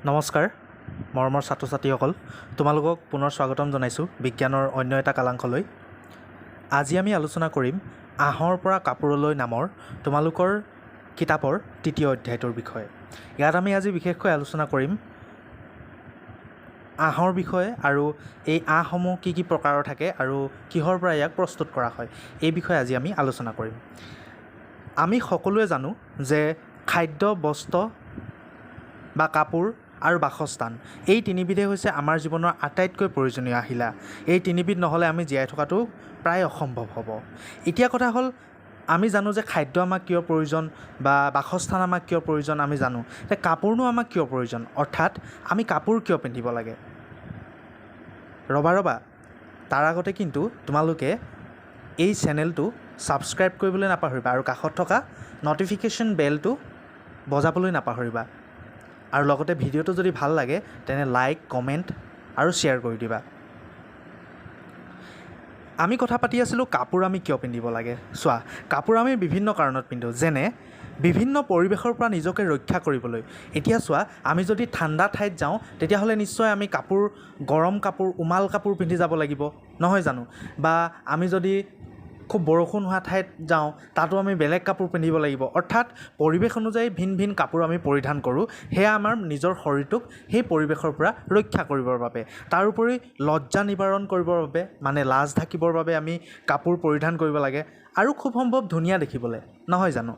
নমস্কাৰ মৰমৰ ছাত্ৰ ছাত্ৰীসকল, তোমালোকক পুনৰ স্বাগতম জনাইছোঁ বিজ্ঞানৰ অন্য এটা কালাংশলৈ। আজি আমি আলোচনা কৰিম আঁহৰ পৰা কাপোৰলৈ নামৰ তোমালোকৰ কিতাপৰ তৃতীয় অধ্যায়টোৰ বিষয়ে। ইয়াত আমি আজি বিশেষকৈ আলোচনা কৰিম আঁহৰ বিষয়ে আৰু এই আঁহসমূহ কি কি প্ৰকাৰৰ থাকে আৰু কিহৰ পৰা ইয়াক প্ৰস্তুত কৰা হয়, এই বিষয়ে আজি আমি আলোচনা কৰিম। আমি সকলোৱে জানো যে খাদ্য, বস্ত্ৰ বা কাপোৰ আৰু বাসস্থান, এই তিনিবিধেই হৈছে আমাৰ জীৱনৰ আটাইতকৈ প্ৰয়োজনীয় আহিলা। এই তিনিবিধ নহ'লে আমি জীয়াই থকাটো প্ৰায় অসম্ভৱ হ'ব। এতিয়া কথা হ'ল, আমি জানো যে খাদ্য আমাক কিয় প্ৰয়োজন বা বাসস্থান আমাক কিয় প্ৰয়োজন আমি জানো, এতিয়া কাপোৰনো আমাক কিয় প্ৰয়োজন, অৰ্থাৎ আমি কাপোৰ কিয় পিন্ধিব লাগে? ৰ'বা ৰ'বা, তাৰ আগতে কিন্তু তোমালোকে এই চেনেলটো ছাবস্ক্ৰাইব কৰিবলৈ নাপাহৰিবা আৰু কাষত থকা ন'টিফিকেশ্যন বেলটো বজাবলৈ নাপাহৰিবা আৰু লগতে ভিডিঅ'টো যদি ভাল লাগে তেনে লাইক, কমেণ্ট আৰু শ্বেয়াৰ কৰি দিবা। আমি কথা পাতি আছিলোঁ কাপোৰ আমি কিয় পিন্ধিব লাগে। চোৱা, কাপোৰ আমি বিভিন্ন কাৰণত পিন্ধোঁ, যেনে বিভিন্ন পৰিৱেশৰ পৰা নিজকে ৰক্ষা কৰিবলৈ। এতিয়া চোৱা, আমি যদি ঠাণ্ডা ঠাইত যাওঁ তেতিয়াহ'লে নিশ্চয় আমি কাপোৰ, গৰম কাপোৰ, উমাল কাপোৰ পিন্ধি যাব লাগিব, নহয় জানো? বা আমি যদি খুব বৰষুণ হোৱা ঠাইত যাওঁ তাতো আমি বেলেগ কাপোৰ পিন্ধিব লাগিব। অৰ্থাৎ পৰিৱেশ অনুযায়ী ভিন ভিন কাপোৰ আমি পৰিধান কৰোঁ, সেয়া আমাৰ নিজৰ শৰীৰটোক সেই পৰিৱেশৰ পৰা ৰক্ষা কৰিবৰ বাবে। তাৰোপৰি লজ্জা নিবাৰণ কৰিবৰ বাবে, মানে লাজ ঢাকিবৰ বাবে আমি কাপোৰ পৰিধান কৰিব লাগে আৰু খুব সম্ভৱ ধুনীয়া দেখিবলৈ, নহয় জানো?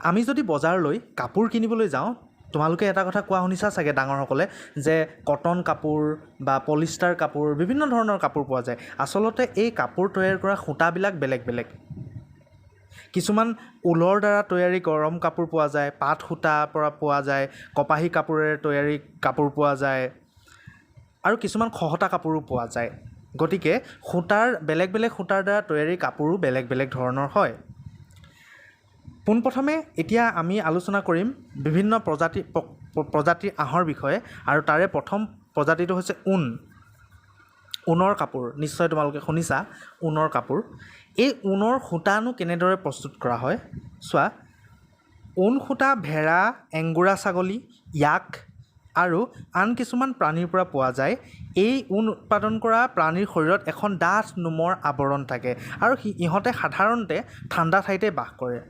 আমি যদি বজাৰলৈ কাপোৰ কিনিবলৈ যাওঁ, তোমালোকে এটা কথা কোৱা শুনিছা চাগে ডাঙৰসকলে, যে কটন কাপোৰ বা পলিষ্টাৰ কাপোৰ, বিভিন্ন ধৰণৰ কাপোৰ পোৱা যায়। আচলতে এই কাপোৰ তৈয়াৰ কৰা সূতাবিলাক বেলেগ বেলেগ। কিছুমান ঊলৰ দ্বাৰা তৈয়াৰী গৰম কাপোৰ পোৱা যায়, পাট সূতাৰ পৰা পোৱা যায়, কপাহী কাপোৰেৰে তৈয়াৰী কাপোৰ পোৱা যায় আৰু কিছুমান খহটা কাপোৰো পোৱা যায়। গতিকে সূতাৰ বেলেগ বেলেগ সূতাৰ দ্বাৰা তৈয়াৰী কাপোৰো বেলেগ বেলেগ ধৰণৰ হয়। পোনপ্ৰথমে এতিয়া আমি আলোচনা কৰিম বিভিন্ন প্ৰজাতিৰ আঁহৰ বিষয়ে আৰু তাৰে প্ৰথম প্ৰজাতিটো হৈছে ঊণ। ঊণৰ কাপোৰ নিশ্চয় তোমালোকে শুনিছা, ঊণৰ কাপোৰ। এই ঊণৰ সূতানো কেনেদৰে প্ৰস্তুত কৰা হয় চোৱা, ঊণ সূতা ভেড়া, এংগুৰা ছাগলী, য়াক আৰু আন কিছুমান প্ৰাণীৰ পৰা পোৱা যায়। এই ঊণ উৎপাদন কৰা প্ৰাণীৰ শৰীৰত এখন ডাঠ নোমৰ আৱৰণ থাকে আৰু ইহঁতে সাধাৰণতে ঠাণ্ডা ঠাইতে বাস কৰে।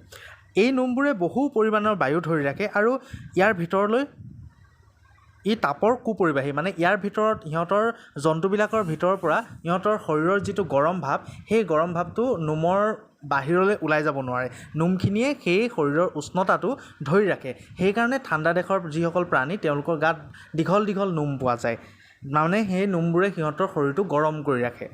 এই নোমবোৰে বহু পৰিমাণৰ বায়ু ধৰি ৰাখে আৰু ইয়াৰ ভিতৰলৈ ই তাপৰ কুপৰিবাহী, মানে ইয়াৰ ভিতৰত সিহঁতৰ জন্তুবিলাকৰ ভিতৰৰ পৰা সিহঁতৰ শৰীৰৰ যিটো গৰম ভাৱ, সেই গৰম ভাৱটো নোমৰ বাহিৰলৈ ওলাই যাব নোৱাৰে। নোমখিনিয়ে সেই শৰীৰৰ উষ্ণতাটো ধৰি ৰাখে। সেইকাৰণে ঠাণ্ডা দেশৰ যিসকল প্ৰাণী, তেওঁলোকৰ গাত দীঘল দীঘল নোম পোৱা যায়, মানে সেই নোমবোৰে সিহঁতৰ শৰীৰটো গৰম কৰি ৰাখে।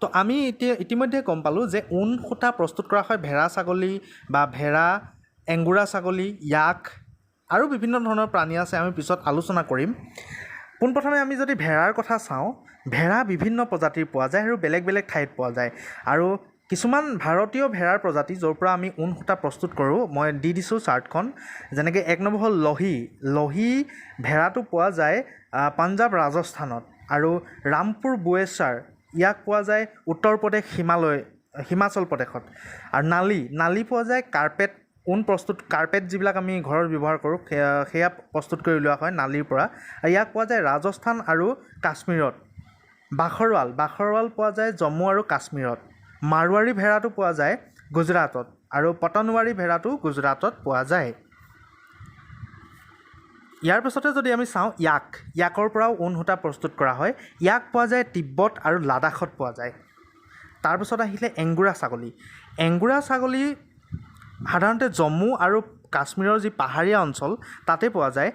তো আমি এতিয়া ইতিমধ্যে গম পালোঁ যে ঊণ সূতা প্ৰস্তুত কৰা হয় ভেড়া ছাগলী বা ভেড়া, এংগুৰা ছাগলী, য়াক আৰু বিভিন্ন ধৰণৰ প্ৰাণী আছে, আমি পিছত আলোচনা কৰিম। পোনপ্ৰথমে আমি যদি ভেড়াৰ কথা চাওঁ, ভেড়া বিভিন্ন প্ৰজাতিৰ পোৱা যায় আৰু বেলেগ বেলেগ ঠাইত পোৱা যায়। আৰু কিছুমান ভাৰতীয় ভেড়াৰ প্ৰজাতি য'ৰ পৰা আমি ঊণ সূতা প্ৰস্তুত কৰোঁ, মই দি দিছোঁ চাৰ্টখন। যেনেকৈ এক নম্বৰ হ'ল লহি। লহি ভেড়াটো পোৱা যায় পাঞ্জাৱ, ৰাজস্থানত। আৰু ৰামপুৰ বুৱেচাৰ, ইয়াক পোৱা যায় উত্তৰ প্ৰদেশ, হিমাচল প্ৰদেশত। আৰু নালি, নালি পোৱা যায় কাৰ্পেট, ঊণ প্ৰস্তুত, কাৰ্পেট যিবিলাক আমি ঘৰত ব্যৱহাৰ কৰোঁ সেয়া প্ৰস্তুত কৰি উলিওৱা হয় নালিৰ পৰা। আৰু ইয়াক পোৱা যায় ৰাজস্থান আৰু কাশ্মীৰত। বাখৰৱাল, বাখৰৱাল পোৱা যায় জম্মু আৰু কাশ্মীৰত। মাৰোৱাৰী ভেড়াটো পোৱা যায় গুজৰাটত আৰু পটনৱাৰী ভেড়াটো গুজৰাটত পোৱা যায়। ইয়াৰ পিছতে যদি আমি চাওঁ য়াক, য়াকৰ পৰাও ঊণ সূতা প্ৰস্তুত কৰা হয়। য়াক পোৱা যায় তিব্বত আৰু লাডাখত পোৱা যায়। তাৰপিছত আহিলে এংগুৰা ছাগলী। এংগুৰা ছাগলী সাধাৰণতে জম্মু আৰু কাশ্মীৰৰ যি পাহাৰীয়া অঞ্চল তাতে পোৱা যায়।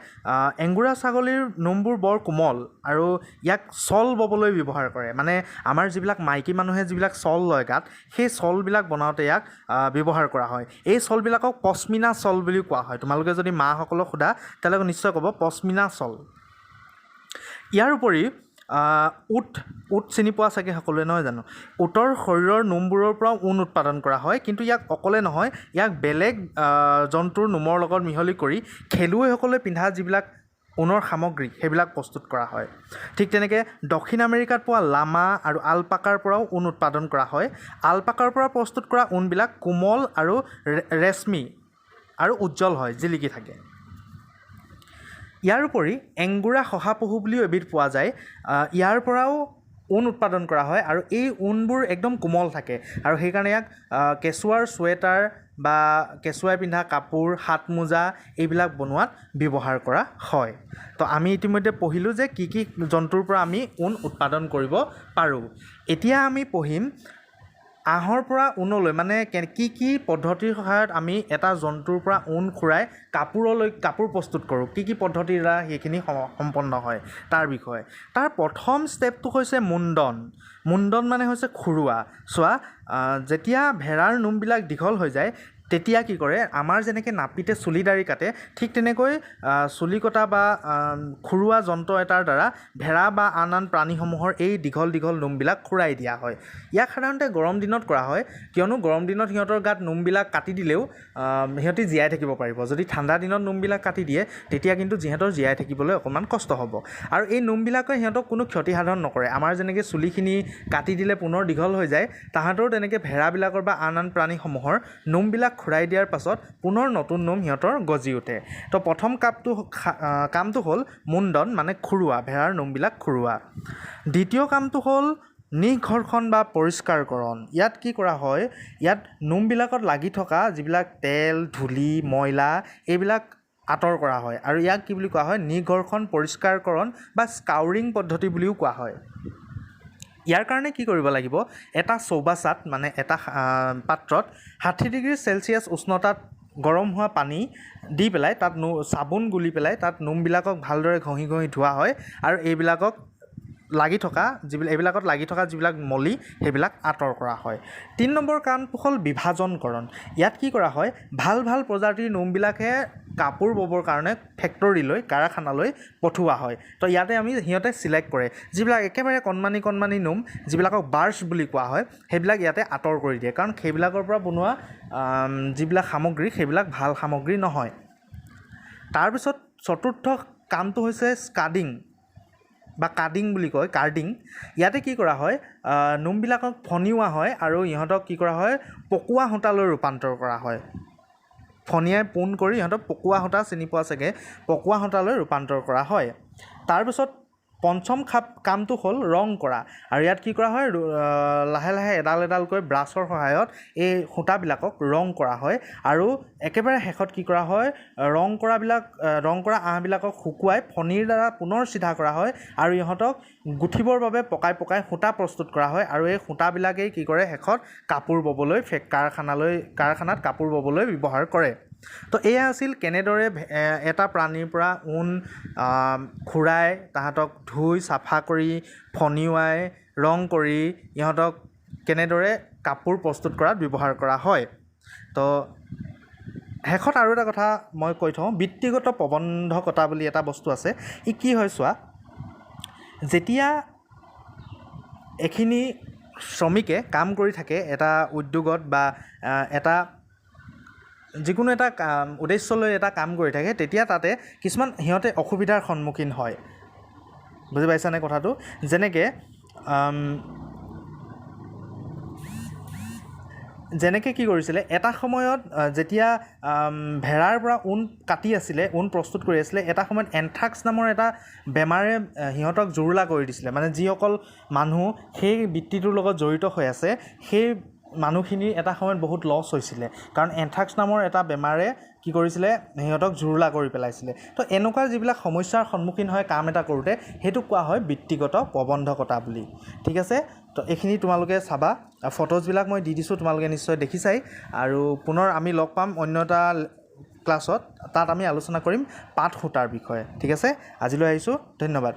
এংগুৰা ছাগলীৰ নোমবোৰ বৰ কোমল আৰু ইয়াক চল ববলৈ ব্যৱহাৰ কৰে, মানে আমাৰ যিবিলাক মাইকী মানুহে যিবিলাক চল লয় গাত, সেই চলবিলাক বনাওঁতে ইয়াক ব্যৱহাৰ কৰা হয়। এই চলবিলাকক পশ্মিনা চল বুলিও কোৱা হয়। তোমালোকে যদি মাসকলক সোধা তেওঁলোকে নিশ্চয় ক'ব পশ্মিনা চল। ইয়াৰ উপৰি উট, উট চিনি পোৱা চাগে সকলোৱে, নহয় জানো? উটৰ শৰীৰৰ নোমবোৰৰ পৰাও ঊণ উৎপাদন কৰা হয়, কিন্তু ইয়াক অকলে নহয়, ইয়াক বেলেগ জন্তুৰ নোমৰ লগত মিহলি কৰি খেলুৱৈসকলে পিন্ধা যিবিলাক ঊণৰ সামগ্ৰী সেইবিলাক প্ৰস্তুত কৰা হয়। ঠিক তেনেকৈ দক্ষিণ আমেৰিকাত পোৱা লামা আৰু আলপাকাৰ পৰাও ঊণ উৎপাদন কৰা হয়। আলপাকাৰ পৰা প্ৰস্তুত কৰা ঊণবিলাক কোমল আৰু ৰেচমী আৰু উজ্জ্বল হয়, জিলিকি থাকে। ইয়াৰ উপৰি এংগুৰা শহাপহু বুলিও এবিধ পোৱা যায়, ইয়াৰ পৰাও ঊণ উৎপাদন কৰা হয় আৰু এই ঊণবোৰ একদম কোমল থাকে আৰু সেইকাৰণে ইয়াক কেঁচুৱাৰ চুৱেটাৰ বা কেঁচুৱাই পিন্ধা কাপোৰ, হাত মোজা এইবিলাক বনোৱাত ব্যৱহাৰ কৰা হয়। তো আমি ইতিমধ্যে পঢ়িলোঁ যে কি কি জন্তুৰ পৰা আমি ঊণ উৎপাদন কৰিব পাৰোঁ। এতিয়া আমি পঢ়িম আঁহৰ পৰা ঊণলৈ, মানে কি কি পদ্ধতিৰ সহায়ত আমি এটা জন্তুৰ পৰা ঊণ খুৰাই কাপোৰ প্ৰস্তুত কৰোঁ, কি কি পদ্ধতিৰ দ্বাৰা সেইখিনি সম্পন্ন হয় তাৰ বিষয়ে। তাৰ প্ৰথম ষ্টেপটো হৈছে মুণ্ডন। মুণ্ডন মানে হৈছে খুৰোৱা। চোৱা, যেতিয়া ভেড়াৰ নোমবিলাক দীঘল হৈ যায় তেতিয়া কি কৰে, আমাৰ যেনেকৈ নাপিতে চুলি দাড়ি কাটে ঠিক তেনেকৈ চুলি কটা বা খুৰোৱা যন্ত্ৰ এটাৰ দ্বাৰা ভেড়া বা আন আন প্ৰাণীসমূহৰ এই দীঘল দীঘল নোমবিলাক খুৰাই দিয়া হয়। ইয়াক সাধাৰণতে গৰম দিনত কৰা হয়, কিয়নো গৰম দিনত সিহঁতৰ গাত নোমবিলাক কাটি দিলেও সিহঁতি জীয়াই থাকিব পাৰিব। যদি ঠাণ্ডা দিনত নোমবিলাক কাটি দিয়ে তেতিয়া কিন্তু সিহঁতৰ জীয়াই থাকিবলৈ অকণমান কষ্ট হ'ব। আৰু এই নোমবিলাকে সিহঁতক কোনো ক্ষতিসাধন নকৰে। আমাৰ যেনেকৈ চুলিখিনি কাটি দিলে পুনৰ দীঘল হৈ যায়, তাহাঁতৰো তেনেকৈ ভেড়াবিলাকৰ বা আন আন প্ৰাণীসমূহৰ নোমবিলাক খুৰাই দিয়াৰ পাছত পুনৰ নতুন নোম সিহঁতৰ গজি উঠে। তো প্ৰথম কামটো হ'ল মুণ্ডন, মানে খুৰোৱা, ভেড়াৰ নোমবিলাক খুৰোৱা। দ্বিতীয় কামটো হ'ল নিঃঘৰ্ষণ বা পৰিষ্কাৰকৰণ। ইয়াত কি কৰা হয়, ইয়াত নোমবিলাকত লাগি থকা যিবিলাক তেল, ধূলি, ময়লা এইবিলাক আঁতৰ কৰা হয় আৰু ইয়াক কি বুলি কোৱা হয়, নিঃঘৰ্ষণ পৰিষ্কাৰকৰণ বা স্কাউৰিং পদ্ধতি বুলিও কোৱা হয়। ইয়াৰ কাৰণে কি কৰিব লাগিব, এটা চৌবাচাত মানে এটা পাত্ৰত 60 ডিগ্ৰী চেলচিয়াছ উষ্ণতাত গৰম হোৱা পানী দি পেলাই তাত চাবোন গুলি পেলাই তাত নোমবিলাকক ভালদৰে ঘঁহি ঘঁহি ধোৱা হয় আৰু এইবিলাকক লাগি থকা যিবিলাক এইবিলাকত লাগি থকা যিবিলাক মলি সেইবিলাক আঁতৰ কৰা হয়। 3 নম্বৰ কামটো হ'ল বিভাজনকৰণ। ইয়াত কি কৰা হয়, ভাল ভাল প্ৰজাতিৰ নোমবিলাকহে কাপোৰ ব'বৰ কাৰণে ফেক্টৰীলৈ, কাৰখানালৈ পঠোৱা হয়। তো ইয়াতে আমি সিহঁতে চিলেক্ট কৰে যিবিলাক একেবাৰে কণমানি কণমানি নোম, যিবিলাকক বাৰ্চ বুলি কোৱা হয়, সেইবিলাক ইয়াতে আঁতৰ কৰি দিয়ে, কাৰণ সেইবিলাকৰ পৰা বনোৱা যিবিলাক সামগ্ৰী সেইবিলাক ভাল সামগ্ৰী নহয়। তাৰপিছত চতুৰ্থ কামটো হৈছে স্কাডিং বা কাডিং বুলি কয়, কাৰ্ডিং। ইয়াতে কি কৰা হয়, নোমবিলাকক ফনিওৱা হয় আৰু ইহঁতক কি কৰা হয়, পকোৱা সূতালৈ ৰূপান্তৰ কৰা হয়। ফনিয়াই পোন কৰি ইহঁতক পকোৱা সূতা চিনি পোৱা চাগে, পকোৱা সূতালৈ ৰূপান্তৰ কৰা হয়। তাৰপিছত পঞ্চম কামটো হ'ল ৰং কৰা। আৰু ইয়াত কি কৰা হয়, লাহে লাহে এডাল এডালকৈ ব্ৰাছৰ সহায়ত এই সূতাবিলাকক ৰং কৰা হয় আৰু একেবাৰে শেষত কি কৰা হয়, ৰং কৰা আঁহবিলাকক শুকুৱাই ফণিৰ দ্বাৰা পুনৰ চিধা কৰা হয় আৰু ইহঁতক গুঠিবৰ বাবে পকাই পকাই সূতা প্ৰস্তুত কৰা হয় আৰু এই সূতাবিলাকেই কি কৰে, শেষত কাপোৰ ব'বলৈ কাৰখানাত কাপোৰ ব'বলৈ ব্যৱহাৰ কৰে। তো এয়া আছিল কেনেদৰে এটা প্ৰাণীৰ পৰা ঊণ খুৰাই তাহাঁতক ধুই চাফা কৰি ফনিওৱাই ৰং কৰি ইহঁতক কেনেদৰে কাপোৰ প্ৰস্তুত কৰাত ব্যৱহাৰ কৰা হয়। তো শেষত আৰু এটা কথা মই কৈ থওঁ, বৃত্তিগত প্ৰবন্ধকতা বুলি এটা বস্তু আছে। ই কি হয় চোৱা, যেতিয়া এখিনি শ্ৰমিকে কাম কৰি থাকে এটা উদ্যোগত বা এটা যিকোনো এটা কাম উদ্দেশ্য লৈ এটা কাম কৰি থাকে, তেতিয়া তাতে কিছুমান সিহঁতে অসুবিধাৰ সন্মুখীন হয়। বুজি পাইছানে কথাটো? যেনেকে কি কৰিছিলে, এটা সময়ত যেতিয়া ভেড়াৰ পৰা ঊণ কাটি আছিলে, ঊণ প্ৰস্তুত কৰি আছিলে, এটা সময়ত এনথ্ৰাক্স নামৰ এটা বেমাৰে সিহঁতক জুৰুলা কৰি দিছিলে। মানে যিসকল মানুহ সেই বৃত্তিটোৰ লগত জড়িত হৈ আছে সেই মানুহখিনিৰ এটা সময়ত বহুত লছ হৈছিলে, কাৰণ এনথ্ৰাক্স নামৰ এটা বেমাৰে কি কৰিছিলে, সিহঁতক জুৰুলা কৰি পেলাইছিলে। তো এনেকুৱা যিবিলাক সমস্যাৰ সন্মুখীন হয় কাম এটা কৰোঁতে, সেইটোক কোৱা হয় বৃত্তিগত প্ৰবন্ধকতা বুলি। ঠিক আছে, তো এইখিনি তোমালোকে চাবা, ফটোজবিলাক মই দি দিছোঁ, তোমালোকে নিশ্চয় দেখিছাই। আৰু পুনৰ আমি লগ পাম অন্য এটা ক্লাছত, তাত আমি আলোচনা কৰিম পাট সূতাৰ বিষয়ে। ঠিক আছে, আজিলৈ আহিছোঁ, ধন্যবাদ।